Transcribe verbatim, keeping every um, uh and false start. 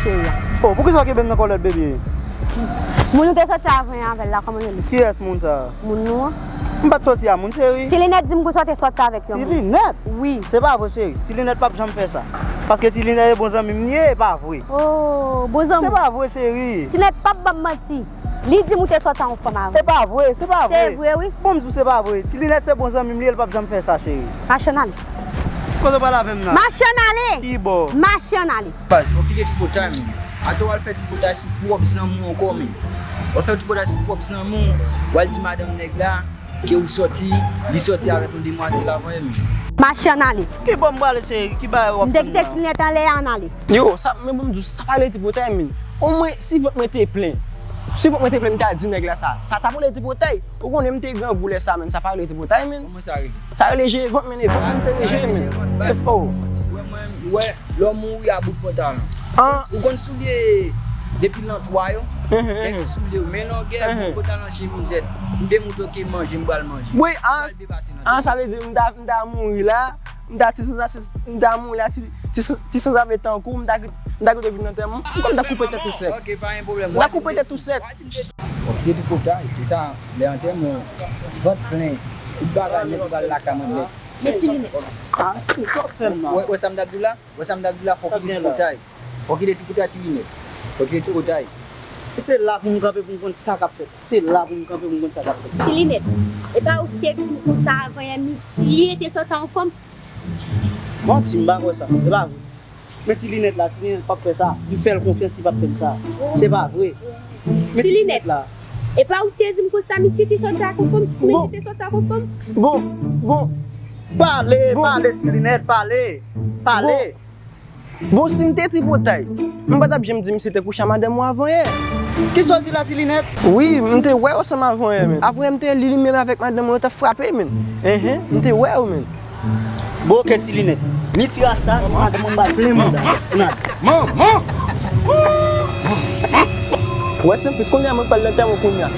cheri a. Oh, poukisa w kenbe m nan kòlèt, baby? Moun ou te soti avan yè avè l la, kòman yo rele? Kiyès moun sa a? Moun nou an. M pa t soti a moun, cheri. Ti Linèt di m kou sa w te soti avèk yon moun. Ti Linèt? Wi. Se pa vre, cheri. Ti Linèt p ap janm fè sa. Paske Ti Linèt e bon zanmi m li ye, e pa vre. Oh, bon zanmi. Se pa vre, cheri. Ti Linèt p ap ban m manti. Li di m ou te soti a yon fanm avan. E pa vre, se pa vre. Se vre, wi. Bon, m di w se pa vre. Ti Linèt se bon zanmi m li ye, l p ap janm fè sa, cheri. Mache ann ale. Kote w pral avè m nan? Mache ann ale. Ki bò? Mache ann ale. Baz, fò w kite tripotay, men. Atò w al fè tripotay sou pwòp zanmi w ankò, men. W al fè tripotay sou pwòp zanmi w, w al di madanm nèg la ke ou sòti, li sòti avèk yon demwazèl avan yè, men. Mache ann ale. Ki bò m prale, cheri? Ki bagay w ap fè m nan? M te kite Ti Linèt anlè a, ann ale. Yo, sa, men bon, m di w, sa pa rele tripotay, men. Omwen, si vant mwen te plen, si vant mwen te plen, m ta di nèg la sa. Sa t ap rele tripotay. Ou konnen m te grangou lè sa, men. Sa pa rele tripotay, men. Kòman sa rele? Sa rele jere vant, men, e vant mwen te rele jere, men. Oh. Wè, mwen, wè, lè w mouri a bout pantalan. An. Ou konn soulye depi lan twa yo? Kèk soulye yo, men longè, bout pantalan, chemizèt. Pou demoutre ke manje, m pral manje. Wi, an, sa vle di m ta, m ta mouri la, m ta ti sanzave, m ta mouri la, ti, ti, ti sanzave tankou, m ta, m ta kite vin nan tè m, m ta koupe tèt ou sèk. Ok, pa gen pwoblèm. M ta koupe tèt ou sèk. Bon, kite tripotay, se sa, lè antèman, vant plen, tout bagay nèt, ou pral lakay mwen nèt. Men Ti Linèt. Ah, sa w fè m nan? Wè, wè sa m t ap di w la? Wè sa m t ap di w la, fò w kite tripotay. Fò w kite tripotay, Ti Linèt. Fò w kite tripotay. Se la pou m kanpe pou m konn sa k ap fèt. Se la pou m kanpe pou m konn sa k ap fèt. Ti Linèt, e pa ou ki te di m konsa avan yè misye te sòti a yon fanm? Manti, m pa kwè sa. E pa vre. Men Ti Linèt la, Ti Linèt p ap fè sa. M fè l konfyans, li p ap fè m sa. Se pa vre. Men Ti Linèt la. E pa ou ki te di m konsa, misye te sòti ak yon fanm, si misye te sòti ak yon fanm? Bon, bon. Pale, pale, Ti Linèt, pale. Pale. Bon, si m te tripotay, m pa t ap janm di misye te kouche a madanm ou avan yè. Kisa w di la, Ti Linèt? Wi, m te wè w ansanm avan yè, men. Avan yè, m te wè li, li menm avèk madanm ou, yo t ap frape, men. Enhen, m te wè w, men. Bon, ok, Ti Linèt. Ni ti rasta, ni madanm ou, m ba plen mouda. Manman! Wè, senplis, kounye a, mwen pral nan tèm ou kounye a.